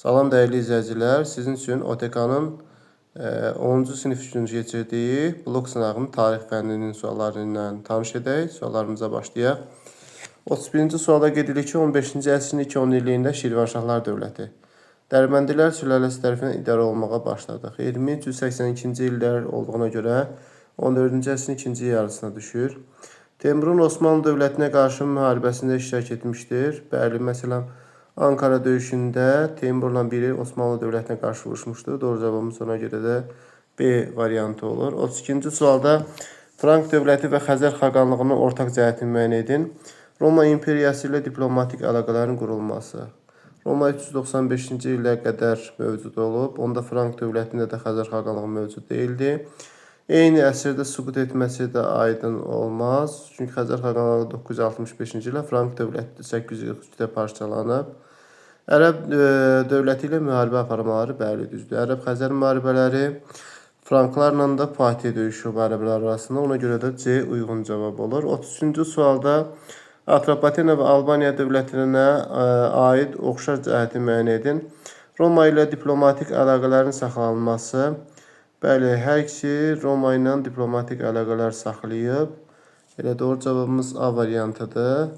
Salam dəyərli izləyicilər, sizin üçün OTK-nın 10-cu sinif üçün keçirdiyi blok sınağının tarix fənninin sualları ilə tanış edək. Suallarımıza başlayaq. 31-ci sualda qeyd edilir ki, 15-ci əsrin ilk 10 illiyində Şirvanşahlar dövləti Dərbəndilər sülaləsi tərəfindən idarə olunmağa başladı. Xeyr, 1382-ci illər olduğuna görə 14-cü əsrin ikinci yarısına düşür. Teymurun Osmanlı dövlətinə qarşı müharibəsində iştirak etmişdir. Bəli, məsələn, Ankara döyüşündə Teymurla biri Osmanlı dövlətinə qarşı vuruşmuşdu. Doğru cavabımız ona görə də B variantı olur. 32-ci sualda Frank dövləti və Xəzər xaqanlığının ortaq cəhətini müəyyən edin. Roma imperiyası ilə diplomatik əlaqələrin qurulması. Roma 395-ci ilə qədər mövcud olub. Onda Frank dövlətində də Xəzər xaqanlığı mövcud deyildi. Eyni əsrdə süqut etməsi də aydın olmaz. Çünki Xəzər xaqanlığı 965-ci ildə, Frank dövləti 843-də parçalanıb. Ərəb dövləti ilə müharibə aparmaları, bəli, düzdür. Ərəb-Xəzər müharibələri, Franklarla da Puatiye döyüşü ərəblər arasında. Ona görə də C uyğun cavab olur. 33-cü sualda Atropatena və Albaniya dövlətinə aid oxşar cəhəti müəyyən edin. Roma ilə diplomatik əlaqələrin saxlanılması. Bəli, hər ikisi Roma ilə diplomatik əlaqələr saxlayıb. Elə doğru cavabımız A variantıdır.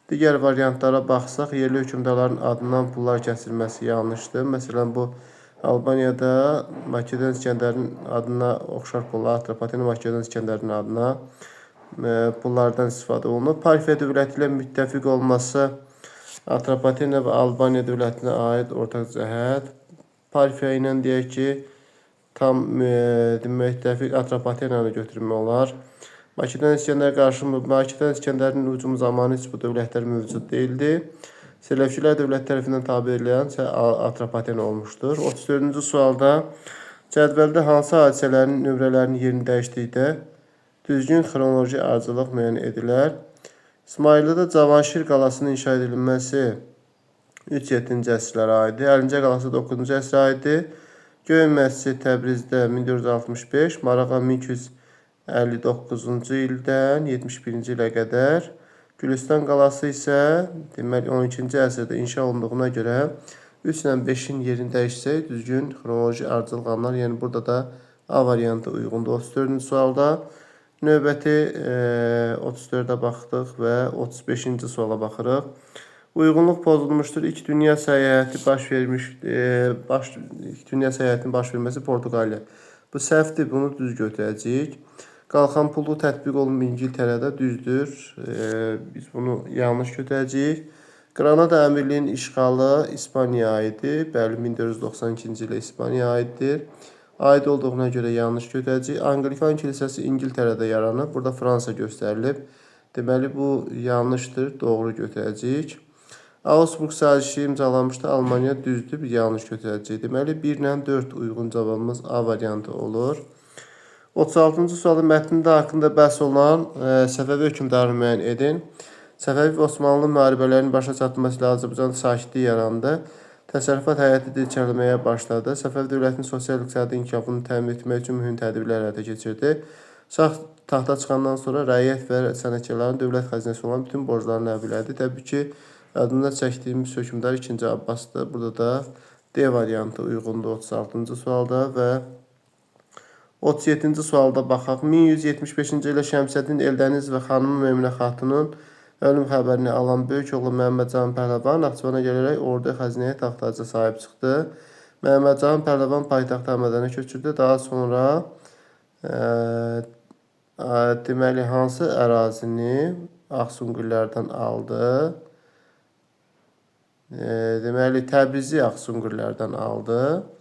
Digər variantlara baxsaq, yerli hökmdarların adından pullar kəsilməsi yanlışdır. Məsələn, bu Albaniyada Makedon İsgəndərin adına oxşar pullar, Atropatena Makedon İsgəndərin adına pullardan istifadə olunub. Parfiya dövləti ilə müttəfiq olması Atropatena və Albaniya dövlətinə aid ortaq cəhət. Parfiya ilə deyək ki, tam müttəfiq Atropatenanı götürmək olar. Makedon İsgəndərə qarşı Makedon İsgəndərinin hücumu zamanı heç bu dövlətlər mövcud deyildi. Selevkilər dövləti tərəfindən tabe edilən isə Atropatena olmuşdur. 34-cü sualda cədvəldə hansı hadisələrin nömrələrinin yerini dəyişdikdə düzgün xronoloji ardıcıllıq müəyyən edilər? İsmayıllıda Cavanşir qalasının inşa edilməsi 3-7-ci əsrlərə aiddir. Əlincə qalası 9-cu əsrə aiddir. Göy məscidi Təbrizdə 1465, Marağa 1259-cu ildən 71-ci ilə qədər. Gülüstan qalası isə deməli 12-ci əsrdə inşa olunduğuna görə 3 ilə 5-in yerini dəyişsək düzgün xronoloji ardıcıllıq alınır. Yəni burada da A variantı uyğundur 34-cü sualda. Növbəti 34-ə baxdıq və 35-ci suala baxırıq. Uyğunluq pozulmuşdur. İlk dünya səyahəti baş vermiş, ilk dünya səyahətinin baş verməsi Portuqaliya. Bu səhvdir, bunu düz götürəcəyik. Qalxan pulu tətbiq olunub İngiltərədə, düzdür. Biz bunu yanlış götürəcəyik. Qranada Əmirliyinin işğalı İspaniyaya aiddir. Bəli, 1492-ci ilə İspaniyaya aiddir. Aid olduğuna görə yanlış götürəcəyik. Anglikan kilsəsi İngiltərədə yaranıb. Burada Fransa göstərilib. Deməli, bu yanlışdır. Doğru götürəcəyik. Augsburg sazişi imzalanmışdı. Almaniya, düzdür. Bir yanlış götürəcəyik. Deməli, 1 ilə 4 uyğun cavabımız A variantı olur. 36-cı sualda mətnində haqqında bəhs olunan Səfəvi hökmdarını müəyyən edin. Səfəvi və Osmanlı müharibələrinin başa çatması ilə Azərbaycanda sakitlik yarandı. Təsərrüfat həyatı dirçəlməyə başladı. Səfəvi dövlətinin sosial-iqtisadi inkişafını təmin etmək üçün mühüm tədbirlər həyata keçirdi. Şah taxta çıxandan sonra rəiyyət və sənətkarların dövlət xəzinəsi olan bütün borclarını ləğv elədi. Təbii ki, adında çəkdiyimiz hökmdar 2-ci Abbasdır. Burada da D variantı uyğundur 36-cı sualda və 37-ci sualda baxaq. 1175-ci ildə Şəmsəddin Eldəniz və xanımı Möminə Xatunun ölüm xəbərini alan böyük oğlu Məhəmmədcan Pəhləvan Naxçıvana gələrək ordu xəzinəyə taxt-taca sahib çıxdı. Məhəmmədcan Pəhləvan paytaxtı Həmədənə köçürdü. Daha sonra deməli hansı ərazini Ağsunqullardan aldı? Deməli Təbrizi Ağsunqullardan aldı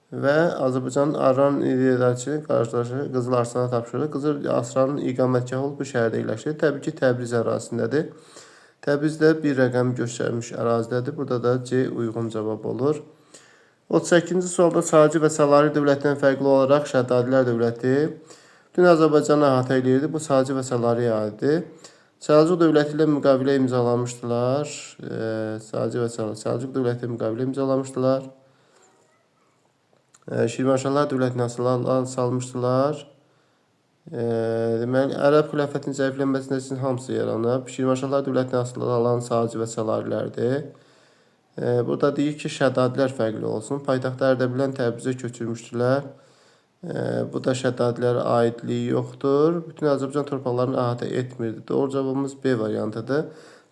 və Azərbaycanın Arran idarəçisi qardaşı Qızıl Arslana tapşırdı. Qızıl Arslanın iqamətgahı olub bu şəhərdə yerləşir. Təbii ki, Təbriz ərazisindədir. Təbrizdə bir rəqəm göstərmiş ərazidədir. Burada da C uyğun cavab olur. 38-ci sualda Sacı və Salari dövlətindən fərqli olaraq Şəddadilər dövləti bütün Azərbaycanı əhatə eləyirdi. Bu Sacı və Salariyə aiddir. Səlcuq dövləti ilə müqavilə imzalamışdılar. Sacı və Salari Səlcuq dövləti ilə müqavilə imzalamışdılar. Şirvanşahlar dövlətini asılı salmışdılar. Deməli, Ərəb xilafətinin zəiflənməsi nəticəsində hamısı yaranıb. Şirvanşahlar dövlətini asılı alan Sacı və Salarilərdir. Burada deyir ki, Şəddadilər fərqli olsun. Paytaxtı Ərdəbildən Təbrizə köçürmüşdülər. Bu da Şəddadilərə aidliyi yoxdur. Bütün Azərbaycan torpaqlarını əhatə etmirdi. Doğru cavabımız B variantıdır.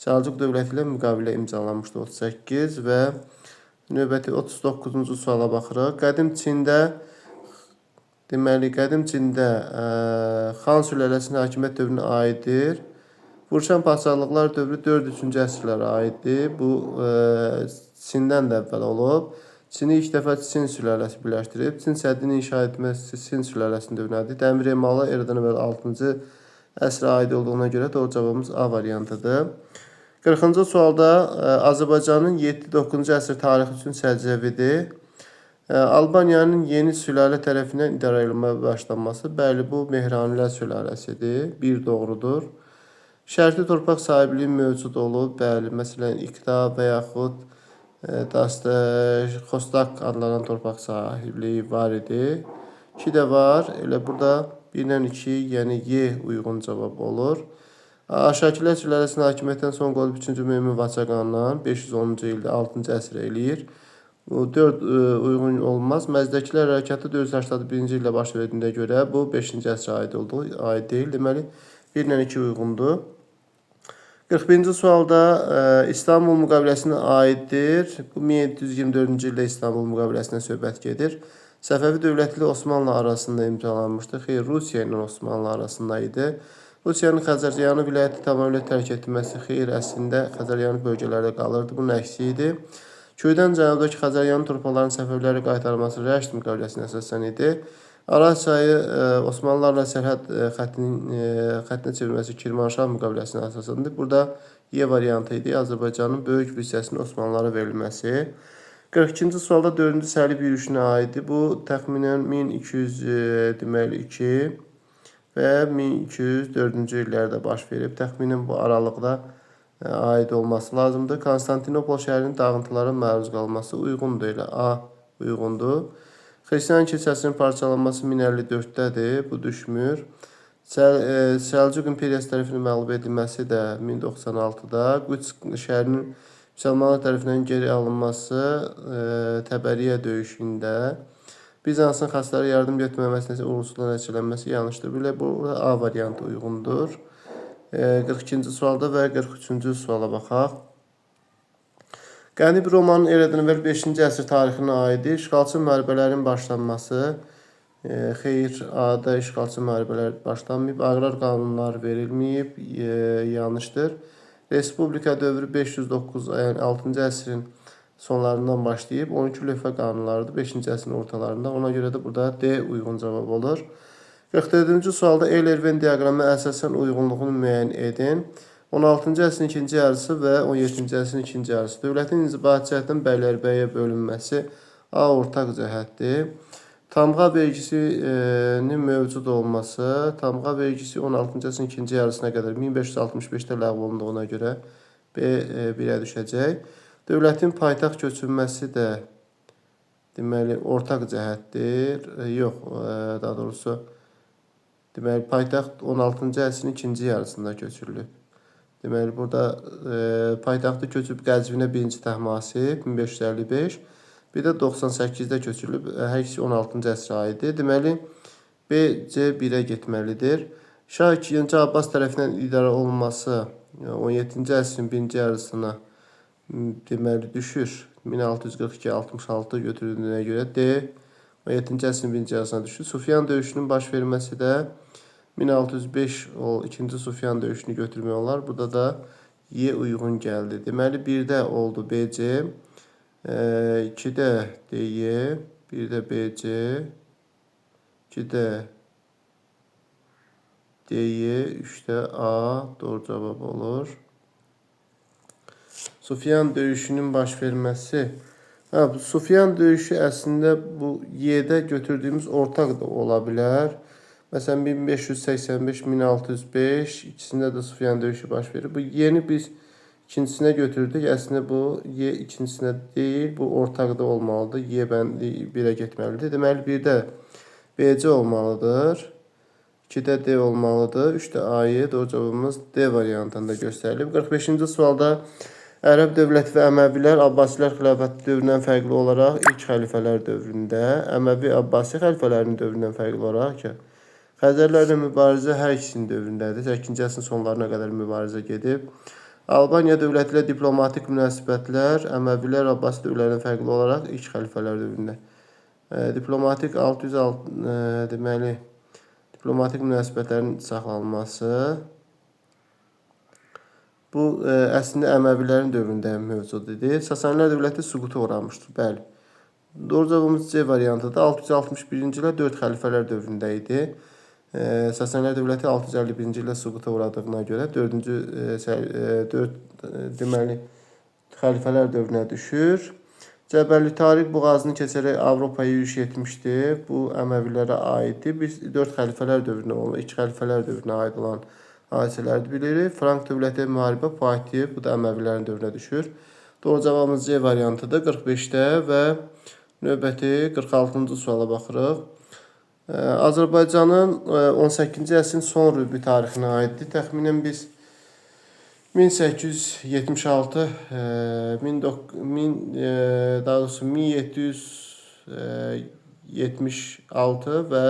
Səlcuq dövləti ilə müqavilə imzalanmışdı 38 və növbəti 39-cu suala baxırıq. Qədim Çində deməli, qədim Çində Xan sülaləsinin hakimiyyət dövrünə aiddir. Vurşan padşahlıqlar dövrü 4-3-cü əsrlərə aiddir. Bu Çindən də əvvəl olub. Çini ilk dəfə Çin sülaləsi birləşdirib. Çin səddini inşa etməsi Çin sülaləsinin dövrünədir. Dəmir emalı eradan əvvəl 6-cı əsrə aid olduğuna görə doğru cavabımız A variantıdır. 40-cı sualda Azərbaycanın 7-9-cu əsr tarixi üçün səciyyəvidir. Albaniyanın yeni sülalə tərəfindən idarə edilməyə başlanması. Bəli, bu Mehranilər sülaləsidir. Bir doğrudur. Şərti torpaq sahibliyi mövcud olub. Bəli, məsələn, İqta və yaxud Xostak adlanan torpaq sahibliyi var idi. 2 də var. Elə burada 1 ilə 2, yəni Y uyğun cavab olur. Aşakilər sülaləsinin hakimiyyətdən son qolub 3-cü Mömin Vaçaqandan 510-cu ildə 6-cı əsr eləyir. 4 uyğun olmaz. Məzdəkilər hərəkatı 481-ci ildə baş verdiyinə görə bu 5-ci əsrə aid oldu, aid deyil. Deməli 1 ilə 2 uyğundur. 41-ci sualda İstanbul müqaviləsinə aiddir. Bu 1724-cü ildə İstanbul müqaviləsindən söhbət gedir. Səfəvi dövləti ilə Osmanlı arasında imzalanmışdı. Xeyr, Rusiya ilə Osmanlı arasında idi. Rusiyanın Xəzəryanı vilayəti tamamilə tərk etməsi xeyr, əslində Xəzəryanı bölgələrdə qalırdı. Bunun əksi idi. Köydən cənubdakı Xəzəryanı torpaqlarının Səfəvilərə qaytarılması Rəşd müqaviləsinə əsasən idi. Araz çayı Osmanlılarla sərhəd xəttinə çevrilməsi Kirmanşah müqaviləsinə əsasındır. Burada Y variantı idi. Azərbaycanın böyük bir hissəsinin Osmanlılara verilməsi. 42-ci sualda 4-cü səlib yürüşünə aiddir. Bu təxminən 1200 deməli 2 və 1204-cü illərdə baş verib. Təxminən bu aralıqda aid olması lazımdır. Konstantinopol şəhərinin dağıntılara məruz qalması uyğundur elə. A uyğundur. Xristian kilsəsinin parçalanması 1054-dədir. Bu düşmür. Səlcuq imperiyası tərəfindən məğlub edilməsi də 1096-da. Qüds şəhərinin müsəlmanlar tərəfindən geri alınması Təbəriyyə döyüşündə. Bizansın xəstələrə yardım getməməsi uğursuzluqla nəticələnməsi yanlışdır. Belə burada A variantı uyğundur. 42-ci sualda və 43-cü suala baxaq. Qədim Romanın eradan əvvəl 5-ci əsr tarixinə aiddir. İşğalçı müharibələrin başlanması. Xeyr, A-da işğalçı müharibələr başlanmayıb. Aqrar qanunlar verilməyib. Yanlışdır. Respublika dövrü 509, yəni 6-cı əsrin sonlarından başlayıb 12 lövhə qanunlarıdır 5-ci əsrin ortalarında. Ona görə də burada D uyğun cavab olur. 44-cü sualda Euler-Venn diaqramına əsasən uyğunluğunu müəyyən edin. 16-cı əsrin ikinci yarısı və 17-ci əsrin ikinci yarısı. Dövlətin inzibati cəhətdən bəylərbəyə bölünməsi A ortaq cəhətdir. Tamğa vergisinin mövcud olması, tamğa vergisi 16-cı əsrin ikinci yarısına qədər 1565-də ləğv olunduğuna görə B 1-ə düşəcək. Dövlətin paytaxt köçürməsi də deməli ortaq cəhətdir. Yox, daha doğrusu deməli paytaxt 16-cı əsrin ikinci yarısında köçürülüb. Deməli burada paytaxtı köçüb Qəzvinə 1-ci Təhmasib 1555, bir də 98-də köçürülüb. Hər ikisi 16-cı əsrə aiddir. Deməli B, C 1-ə getməlidir. Şah 2-ci Abbas tərəfindən idarə olunması 17-ci əsrin birinci yarısına deməli düşür. 1642-66 götürüldüyünə görə D 17-ci əsrin birinci yarısına düşür. Sufyan döyüşünün baş verməsi də 1605 o ikinci Sufyan döyüşünü götürmək olar. Burada da Y uyğun gəldi. Deməli 1-də oldu BC, 2-də DY, 1-də BC, 2-də DY, 3-də A doğru cavab olur. Sufyan döyüşünün baş verməsi. Bu Sufyan döyüşü əslində bu Y-də götürdüyümüz ortaq da ola bilər. Məsələn 1585-1605 ikisində də Sufyan döyüşü baş verir. Bu Y-ni biz ikincisinə götürdük. Əslində bu Y ikincisinə deyil, bu ortaqda olmalıdır. Y bəndi 1-ə getməlidir. Deməli 1-də BC olmalıdır. 2-də D olmalıdır. 3-də AY. Doğru cavabımız D variantında göstərilib. 45-ci sualda Ərəb dövləti və Əməvilər Abbasilər xilafəti dövründən fərqli olaraq ilk xəlifələr dövründə, Əməvi Abbasi xəlifələrinin dövründən fərqli olaraq ki, Xəzərlərlə mübarizə hər ikisinin dövründədir. 8-ci əsrin sonlarına qədər mübarizə gedib. Albaniya dövləti ilə diplomatik münasibətlər Əməvilər Abbasi dövrlərindən fərqli olaraq ilk xəlifələr dövründə. Diplomatik 606 deməli diplomatik münasibətlərin saxlanılması bu əslində Əməvilərin dövründə mövcud idi. Sasanilər dövləti süquta uğramışdır. Bəli. Doğru cavabımız C variantıdır. 661-ci ildə 4 xəlifələr dövründə idi. Sasanilər dövləti 651-ci ildə süquta uğradığına görə 4-cü 4 deməli xəlifələr dövrünə düşür. Cəbəli Tariq boğazını keçərək Avropaya yürüş etmişdi. Bu Əməvilərə aiddir. Biz 4 xəlifələr dövrünə olan, 2 xəlifələr dövrünə aid olan hadisələri bilirik. Frank dövləti müharibə Poitiers, bu da Əməvilərin dövrünə düşür. Doğru cavabımız C variantıdır. 45-də və növbəti 46-cı suala baxırıq. Azərbaycanın 18-ci əsrin son rübü tarixinə aiddir. Təxminən biz 1876, daha doğrusu 1776 və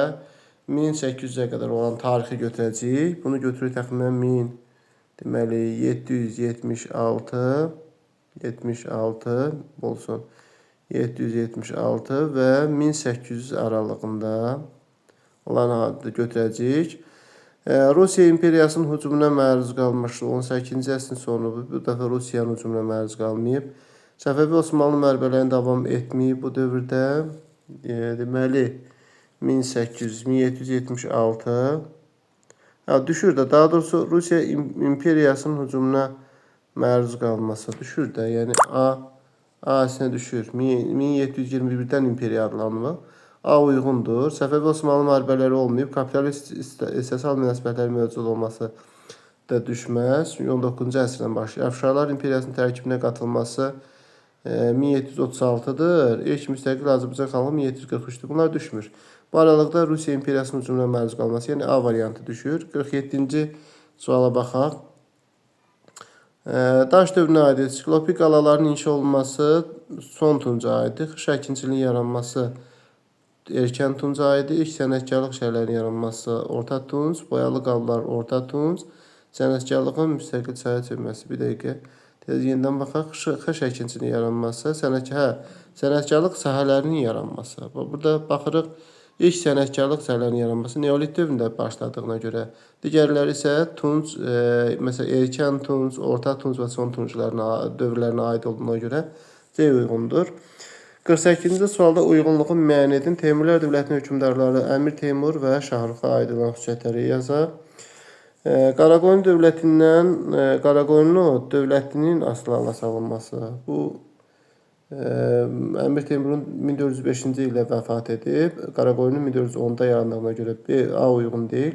1800-ə qədər olan tarixi götürəcəyik. Bunu götürürük təxminən 1000, deməli 776, 76 olsun. 776 və 1800 aralığında olanı götürəcəyik. Rusiya imperiyasının hücumuna məruz qalmışdı. 18-ci əsrin sonu bu dəfə Rusiyanın hücumuna məruz qalmayıb. Səfəvi Osmanlı müharibələrinin davam etməyib bu dövrdə. Deməli 1800, 1776 düşür də, daha doğrusu Rusiya imperiyasının hücumuna məruz qalması düşür də. Yəni A əslində düşür. 1721-dən imperiya adlanır. A uyğundur. Səfəvi Osmanlı müharibələri olmayıb. Kapitalist istehsal münasibətləri mövcud olması da düşməz. Çünki 19-cu əsrdən başlayır. Əfşarlar imperiyasının tərkibinə qatılması 1736-dır. İlk müstəqil Azərbaycan xanlığı 1743-dür. Bunlar düşmür. Bu aralıqda Rusiya imperiyasının hücumuna məruz qalması, yəni A variantı düşür. 47-ci suala baxaq. Daş dövrünə aid siklopik qalaların inşa olunması son tunca aiddir. Xış əkinçiliyin yaranması erkən tunca aiddir. İlk sənətkarlıq şəhərlərinin yaranması orta tunc, boyalı qablar orta tunc, sənətkarlığın müstəqil çaya çevirməsi. Bir dəqiqə. Tez yenidən baxaq. Xış əkinçiliyin yaranması, sənətkarlıq sahələrinin yaranması. Burada baxırıq ilk sənətkarlıq sahələrinin yaranması Neolit dövründə başladığına görə. Digərləri isə tunc, məsələn erkən tunc, orta tunc və son tunclarına dövrlərinə aid olduğuna görə C uyğundur. 48-ci sualda uyğunluğu müəyyən edin. Teymurlar dövlətinin hökmdarları Əmir Teymur və Şahruxa aid olan xüsusiyyətləri yazaq. Qaraqoyunlu dövlətindən Qaraqoyunlu dövlətinin asılı salınması. Bu Əmir Teymurun 1405-ci ildə vəfat edib. Qaraqoyunlu 1410-da yarandığına görə B A uyğun deyil.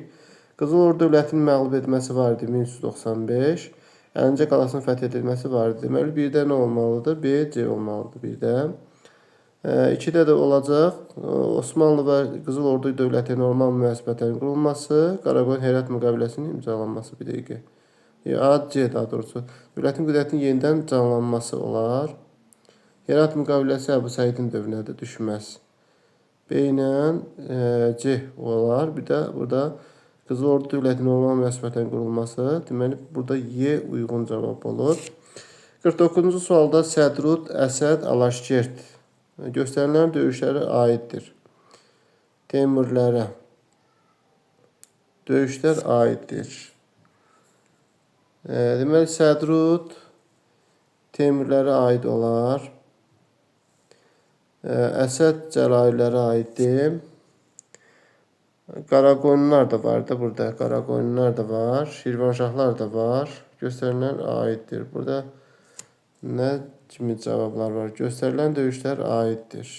Qızıl Ordu dövlətinin məğlub etməsi var idi 1395. Əlincə qalasının fəth edilməsi var idi. Deməli birdə nə olmalıdır? B, C olmalıdır birdə. İkidə də olacaq Osmanlı və Qızıl Ordu dövləti normal münasibətlərin qurulması, Qaraqoyun Herat müqaviləsinin imzalanması bir dəqiqə. A, C daha doğrusu. Dövlətin qüdrətinin yenidən canlanması olar. Herat müqaviləsi Əbu Səidin dövrünə də düşməz. B ilə C olar. Bir də burada Qızıl Ordu dövlətinin normal münasibətlərin qurulması. Deməli burada Y uyğun cavab olur. 49-cu sualda Sədrud, Əsəd, Alaşkert göstərilən döyüşlərə aiddir. Teymurlərə döyüşlər aiddir. Deməli Sədrud Teymurlərə aid olar. Əsəd Cəlairlərə aiddir. Qaraqoyunlar da var da burada. Qaraqoyunlar da var. Şirvanşahlar da var. Göstərilən aiddir. Burada nə kimi cavablar var? Göstərilən döyüşlər aiddir.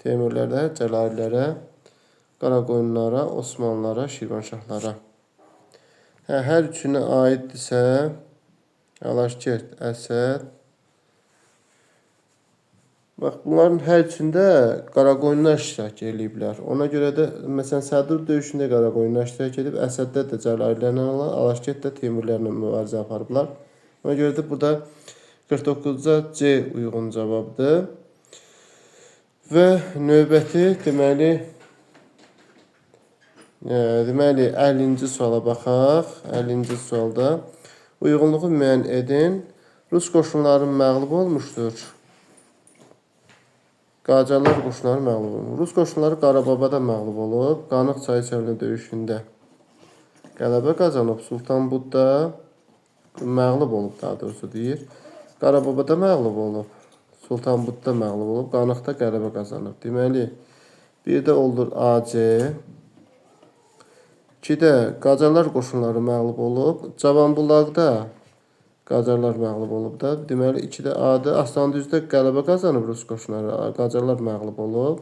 Teymurlərə, Cəlairlərə, Qaraqoyunlara, Osmanlılara, Şirvanşahlara. Hə, hər üçünə aiddirsə, Alaşkert, Əsəd. Bax, bunların hər üçündə Qaraqoyunlar iştirak eləyiblər. Ona görə də, məsələn, Sədur döyüşündə Qaraqoyunlar iştirak edib, Əsəddə də Cəlalirlərlə, Alaşkert də Teymurlərlə mübarizə aparıblar. Ona görə də burada 49-ca C uyğun cavabdır. Və növbəti, deməli, 50-ci suala baxaq. 50-ci sualda uyğunluğu müəyyən edin. Rus qoşunları məğlub olmuşdur. Qacarlar qoşunları məğlub olub. Rus qoşunları Qarababada məğlub olub. Qanıq çayı çölünə döyüşündə qələbə qazanıb. Sultan Budda məğlub olub, daha doğrusu deyir. Qarababada məğlub olub. Sultan Budda məğlub olub. Qanıqda qələbə qazanıb. Deməli, bir də olur AC. 2-də Qacarlar qoşunları məğlub olub. Cavanbulaqda Qacarlar məğlub olub da. Deməli, 2-də A-dır. Aslandüzdə qələbə qazanıb Rus qoşunları. Qacarlar məğlub olub.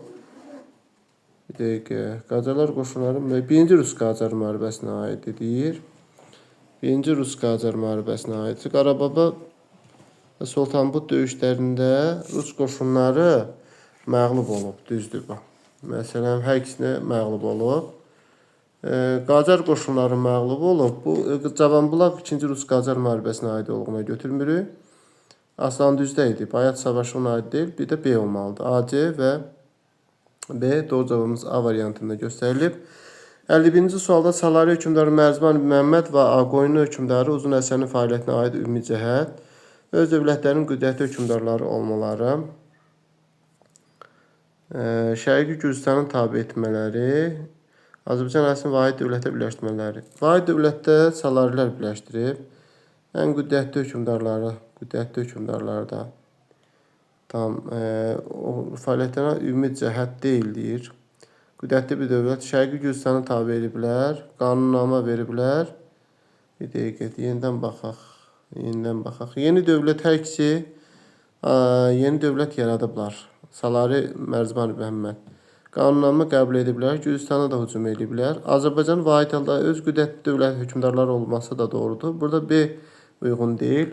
Bir dəqiqə. Qacarlar qoşunları 1-ci Rus Qacar müharibəsinə aiddir deyir. 1-ci Rus Qacar müharibəsinə aiddir. Qarababa və Sultanbud döyüşlərində Rus qoşunları məğlub olub. Düzdür bu. Məsələn, hər ikisinə məğlub olub. Qacar qoşunları məğlub olub. Bu Cavanbulaq 2-ci Rus Qacar müharibəsinə aid olduğuna götürmürük. Aslandüzdə idi. Bayat savaşı ona aid deyil. Bir də B olmalıdır. A, C və B doğru cavabımız A variantında göstərilib. 51-ci sualda Salari hökmdarı Mərzban Məhəmməd və Ağqoyunlu hökmdarı Uzun Həsənin fəaliyyətinə aid ümumi cəhət, öz dövlətlərinin qüdrətli hökmdarları olmaları, Şərqi Gürcüstanın tabe etmələri, Azərbaycan əhalisinin vahid dövlətə birləşdirmələri. Vahid dövlətdə Salarilər birləşdirib. Ən qüdrətli hökmdarları, da tam o fəaliyyətlərinə ümumi cəhət deyil deyir. Qüdrətli bir dövlət Şərqi Gürcüstanı tabe ediblər, qanunnamə veriblər. Bir dəqiqə, yenidən baxaq. Yenidən baxaq. Yeni dövlət hər ikisi yeni dövlət yaradıblar. Salari Mərzban Məhəmməd. Qanunnamə qəbul ediblər, Gürcüstana da hücum ediblər. Azərbaycan vahid halda öz qüdrətli dövlət hökmdarları olması da doğrudur. Burada B uyğun deyil.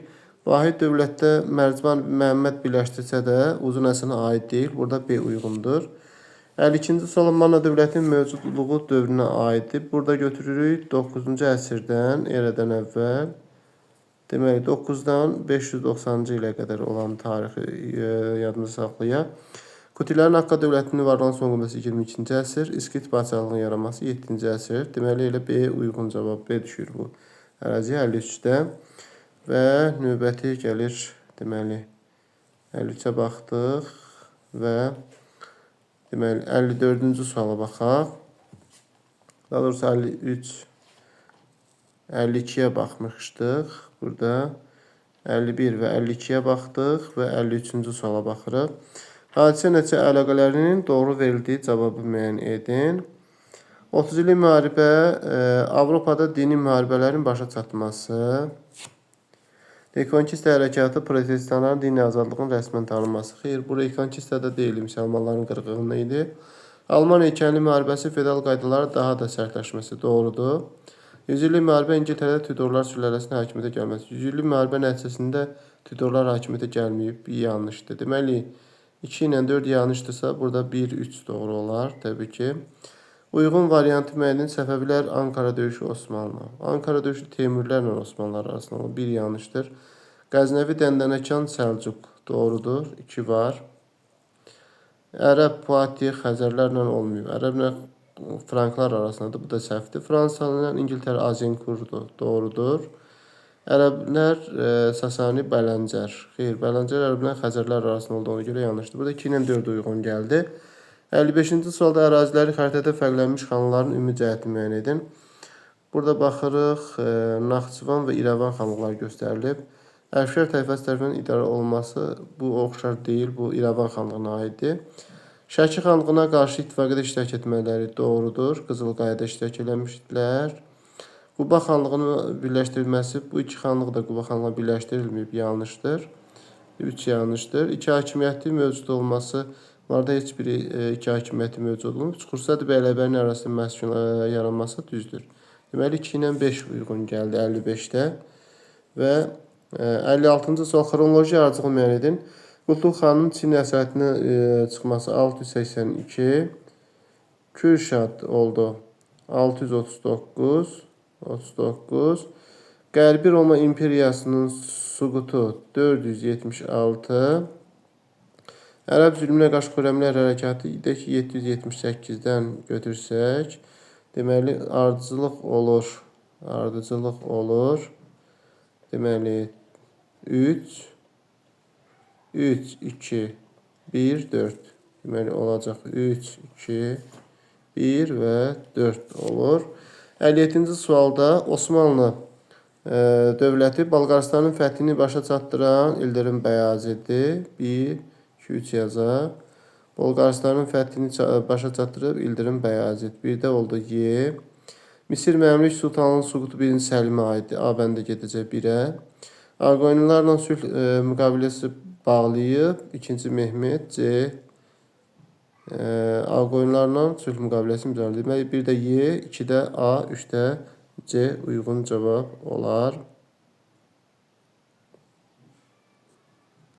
Vahid dövlətdə Mərzban Məhəmməd birləşdirsə də Uzun Həsənə aid deyil. Burada B uyğundur. 52-ci sual Manna dövlətinin mövcudluğu dövrünə aiddir. Burada götürürük 9-cu əsrdən eradan əvvəl. Deməli 9-dan 590-cı ilə qədər olan tarixi yadımızda saxlayaq. Kutilərin Akka dövlətinin varlığının son qoyması 22-ci əsr, İskit padşahlığının yaranması 7-ci əsr. Deməli elə B uyğun cavab B düşür bu əraziyə 53-də. Və növbəti gəlir, deməli 53-ə baxdıq və deməli 54-cü suala baxaq. Daha doğrusu 53, 52-yə baxmışdıq. Burada 51 və 52-yə baxdıq və 53-cü suala baxırıq. Hadisə nəticə əlaqələrinin doğru verildiyi cavabı müəyyən edin. 30 illik müharibə Avropada dini müharibələrin başa çatması. Rekonkista hərəkatı protestanların dini azadlığının rəsmən tanınması. Xeyr, bu Rekonkista da deyil, müsəlmanların qırğını idi. Almaniya kəndli müharibəsi feodal qaydaları daha da sərtləşməsi doğrudur. 100 illik müharibə İngiltərədə Tudorlar sülaləsinin hakimiyyətə gəlməsi. 100 illik müharibə nəticəsində Tudorlar hakimiyyətə gəlməyib, yanlışdır. Deməli, 2 ilə 4 yanlışdırsa, burada 1, 3 doğru olar təbii ki. Uyğun variantı müəyyən Səfəvilər Ankara döyüşü Osmanlı. Ankara döyüşü Teymurlərlə Osmanlılar arasında olur. 1 yanlışdır. Qəznəvi Dəndənəkan Səlcuq doğrudur. 2 var. Ərəb Puati Xəzərlərlə olmayıb. Ərəblə Franklar arasındadır. Bu da səhvdir. Fransa ilə İngiltərə Azinkurdur. Doğrudur. Ərəblər Sasani Bələncər. Xeyr, Bələncər ərəblə Xəzərlər arasında olduğuna görə yanlışdır. Burada 2 ilə 4 uyğun gəldi. 55-ci sualda əraziləri xəritədə fərqlənmiş xanların ümumi cəhətini müəyyən edin. Burada baxırıq, Naxçıvan və İrəvan xanlıqları göstərilib. Əfşar tayfası tərəfindən idarə olunması bu oxşar deyil, bu İrəvan xanlığına aiddir. Şəki xanlığına qarşı ittifaqda iştirak etmələri doğrudur. Qızılqayada iştirak eləmişdilər. Quba xanlığının birləşdirilməsi, bu iki xanlıq da Quba xanlığına birləşdirilməyib, yanlışdır. 3 yanlışdır. İki hakimiyyəti mövcud olması, bunlarda heç biri iki hakimiyyəti mövcud olmayıb. Çuxursad bəylərbəyinin arasında məskun yaranması düzdür. Deməli 2 ilə 5 uyğun gəldi 55-də. Və 56-cı sual xronoloji ardıcıllığı müəyyən edin. Qutluq xanın Çin əsarətindən çıxması 682. Kürşad oldu 639. 39. Qərbi Roma İmperiyasının suqutu 476. Ərəb zülmünə qarşı Xürrəmlər hərəkatı deyək ki, 778-dən götürsək, deməli ardıcıllıq olur. Ardıcıllıq olur. Deməli 3 3 2 1 4. Deməli olacaq 3 2 1 və 4 olur. 57-ci sualda Osmanlı dövləti Bolqarıstanın fəthini başa çatdıran İldırım Bəyaziddir. 1 2 3 yazaq. Bolqarıstanın fəthini başa çatdırıb İldırım Bəyazid. Bir də oldu Y. Misir Məmlük Sultanlığının suqutu 1-ci Səlimə aiddir. A bəndə gedəcək 1-ə. Ağqoyunlularla sülh müqaviləsi bağlayıb. 2-ci Mehmet C. Ağqoyunlularla sülh müqaviləsi imzalayıb. Deməli 1 də Y, 2 də A, 3 də C uyğun cavab olar.